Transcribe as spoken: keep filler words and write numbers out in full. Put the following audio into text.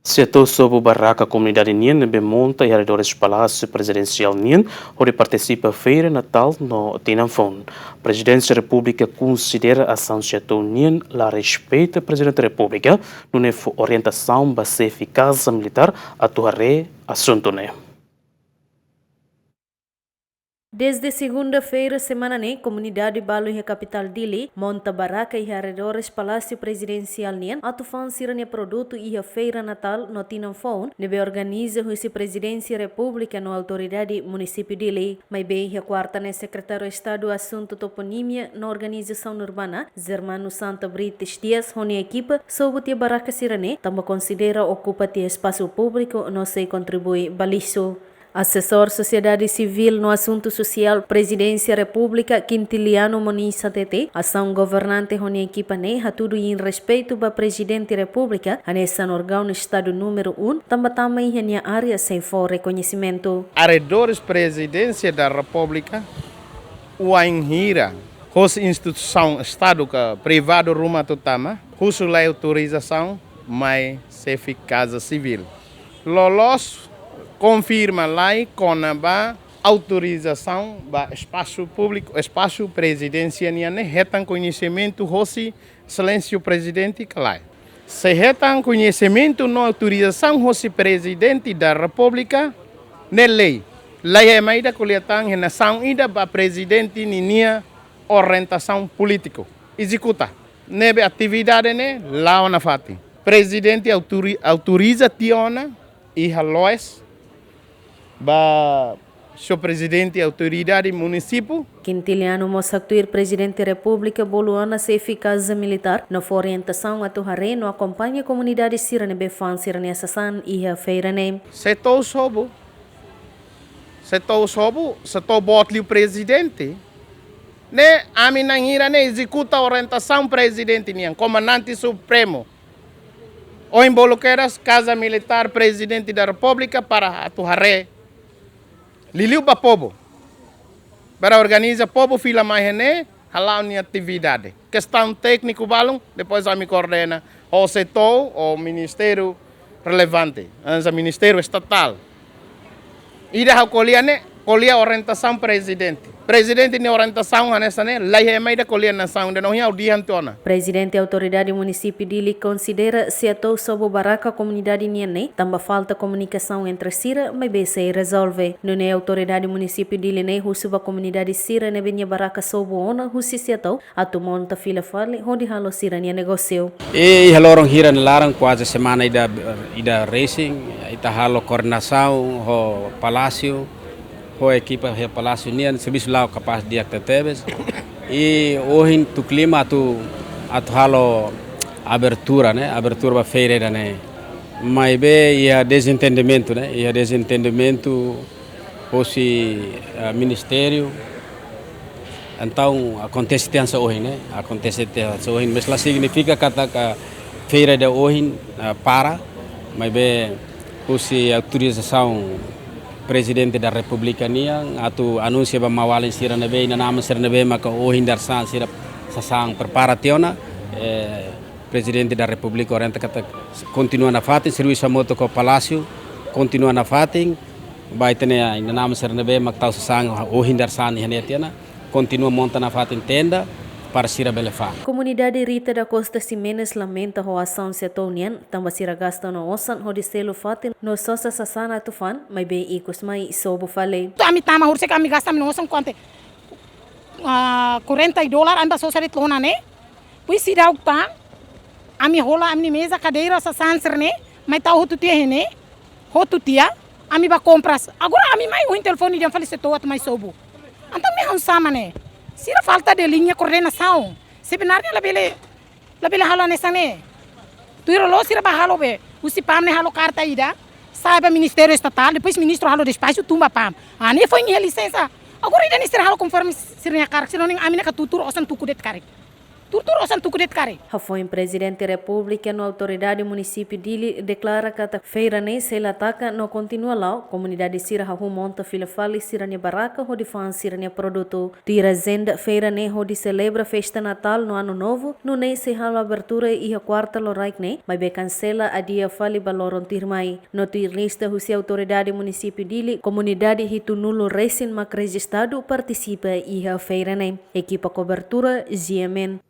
Setór sobu barraka komunidade nian ne'ebé monta iha arredores Palásiu Prezidensiál nian hodi partisipa Feira Natál no Tinan Foun. Prezidénsia Repúblika konsidera asaun setór nian la respeita Prezidente Repúblika, nune'e fó orientasaun ba xefe Kaza Militár atu haree asuntu ne'e. Desde segunda-feira semana ne'e, komunidade balu iha kapitál Dili monta barraka iha arredores Palásiu Prezidensiál nian atu fa'an sira-nia produtu iha Feira Natál no Tinan Foun ne'ebé organiza husi Prezidénsia Repúblika no autoridade munisípiu Dili. Maibé iha kuarta ne'e, Sekretáriu Estadu Asuntu Toponímia no Organizasaun Urbana, Germano Santa Brites Dias ho nia ekipa sobu tiha barraka sira-ne'e, tanba konsidera okupa tiha espasu públiku no sei kontribui ba lixu. Asesór Sosiedade Sivíl no Asuntu Sosiál Prezidénsia Repúblika, Quintiliano Moniz hatete, asaun governante ho nia ekipa ne'e hatudu inrespeitu ba Prezidente Repúblika, hanesan órgaun Estadu númeru um, tanba tama iha nia área sem fó rekoñesimentu. Arredores Presidência da República, wainhira hosi instituisaun Estadu ka privadu ruma atu tama, husu lai autorizasaun mai xefe Kaza Sivíl. Loloos konfirma lai kona-ba autorizasaun ba espasu públiku, espasu Prezidénsia nian ne'e hetan koñesimentu hosi Exelénsia Prezidente ka lae. Se hetan koñesimentu no autorizasaun hosi Prezidente da Repúblika, ne'e lei. Laiha ema ida ko'alia tan iha nasaun ida ba Prezidente ninia orientasaun polítiku. Ezekuta. Ne'ebé atividade ne'e la'o nafatin. Prezidente autori-, autoriza tiha ona iha loes ba Señór Prezidente Autoridade Munisípiu. Quintiliano mós haktuir Prezidente Repúblika bolu ona xefe Kaza Militár no fó orientasaun atu haree no akompaña komunidade sira ne'ebé fa'an sira-nia sasán iha feira ne'e. Setór sobu, setór sobu, setór boot liu Prezidente. Ne'e ami na'in hira ne'e ezekuta orientasaun Prezidente nian, Komandante Supremu. Ohin bolu kedas Kaza Militár Prezidente da Repúblika para atu haree. Liuliu ba povu. Para organiza povu fila mai iha ne'e, hala'o nia atividade. Kestaun tékniku balun, depois ami koordena ho setór, ho ministériu relevante, hanesan ministériu estatál. Ida ha'u ko'alia ne'e, ko'alia orientasaun Prezidente. Prezidente nia orientasaun hanesan ne'e, laiha ema ida ko'alia nasaun ida, no ha'u dehan tiha ona. Prezidente Autoridade Munisípiu Dili konsidera setór sobu barraka komunidade nian ne'e, tanba falta komunikasaun entre sira, maibé sei rezolve. Nune'e Autoridade Munisípiu Dili ne'e husu ba komunidade sira ne'ebé nia barraka sobu ona husi setór, atu monta fila fali hodi halo sira-nia negósiu. I iha loron hira-ne'e laran kuaze semana ida, ida resin, ita halo koordenasaun ho Palásiu, ho ekipa iha Palásiu nian, servisu la'o kapás di'ak tebetebes. I ohin tuku lima atu, atu halo abertura ne'e, abertura ba feira ida ne'e. Maibé iha dezentendimentu ne'e, iha dezentendimentu hosi, eh, ministériu. Entaun akontese tiha hanesan ohin ne'e, akontese tiha hanesan ohin, mas la signifika katak feira ida ohin, eh, para, maibé husi autorizasaun Prezidente da Repúblika nian, atu anunsia ba maun-alin sira ne'ebé, inan-aman sira ne'ebé maka ohin dadeer-saan sira sasán prepara tiha ona, eh, Prezidente da Repúblika orienta katak kontinua nafatin, servisu hamutuk ho Palásiu kontinua nafatin, ba ita-nia inan-aman sira ne'ebé mak tau sasán ohin dadeer-saan iha ne'e tiha ona, kontinua monta nafatin tenda para sira bele fa'an. Komunidade Rita da Costa Ximenes lamenta ho asaun setór nian, tanba sira gasta ona osan hodi selu fatin no sosa sasán atu fa'an, maibé ikus mai sobu fali. Entaun ami tama horiseik ami gasta ami-nia osan kuantu, ah, quarenta dólar, ami bá sosa de'it lona ne'e. Depois seidauk tan, ami hola ami-nia meza, kadeira, sasán sira-ne'e, mai tau hotu tiha iha ne'e, hotu tiha, ami bá kompras. Agora ami mai ohin telefone dehan fali setór atu mai sobu. Entaun ami hanesan ne'e. Sira falta de linha koordenasaun. Sebenarnya labele, labele halo hanesan ne'e. Tuir loloos sira bá halo be. Husi PAM ne'e halo karta ida, sa'e ba Ministériu Estatál, depois ministru halo despaxu tun ba PAM. Ah, ne'e foin iha lisensa. Agora ida-ne'e sira halo konforme sira-nia hakarak, sira-nia ami-nia katutur osan tuku de'it karik. Tur tur osan tuku de'it karik. Hafoin Prezidente Repúblika no autoridade munisípiu Dili deklara katak feira ne'e sei la taka no kontinua la'o, komunidade sira hahú monta fila fali sira-nia barraka hodi fa'an sira-nia produtu. Tuir ajenda feira ne'e hodi selebra festa Natál no Ano Novo, nune'e sei halo abertura iha kuarta loraik ne'e, maibé kansela adia fali ba loron tuirmai. No tuir lista husi autoridade munisípiu Dili, komunidade hitunulu resin mak rejistadu partisipa iha feira ne'e. Ekipa kobertura, G M N.